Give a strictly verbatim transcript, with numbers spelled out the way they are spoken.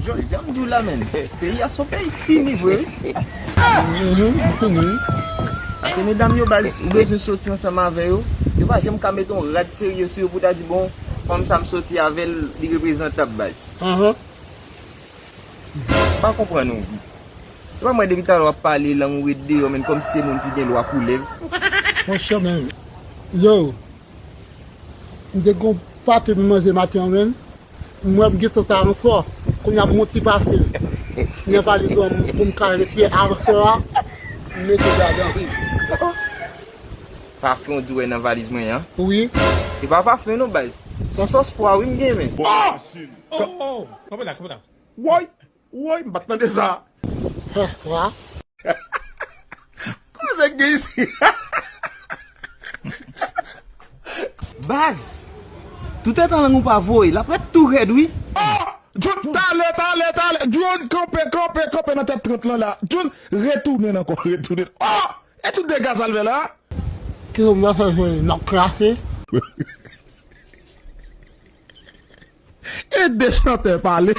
Jòl, jan m di w la, menm, peyi a se yon peyi k fini vre, wi. Mhm, m fini, wi. Ase medam yo, baz, ou bezwen soti ansanm avè yo, yo pa janm ka mete yon rad serye sou yo pou ta di, bon, fanm sa m soti avè l, li reprezantab, baz. Ahan. M pa konprann ou. Se pa mwen depi talè w ap pale, lang ou ret deyò, menm kòmsi se moun ki gen lwa koulèv. Monchè, men, yo, m te gon pate m manje maten an, menm. M wè m gen sòs a nan fò. Kounye a m monte pase l nan valiz mwen pou m ka retire avan fò a, m mete l ladan. Pafen w di w wè nan valiz mwen an? Wi. Se pa pafen non, baz. Se yon sòs pwa wi m gen, men. Oh! Oh! Kanpe la, kanpe la. Woy! Woy, m pa t tande sa. Sòs pwa. Koze gen isi. Baz, toutotan lang ou pa voye, l ap ret tou rèd, wi. Ah! Jun, talè, talè, talè. Jun, kanpe, kanpe, kanpe nan tèt trant lan la. Jun, retounen ankò, retounen. Oh! E tout dega sa l fè la? Ki yo mwen fè jwe nan klase. E de chantè pale.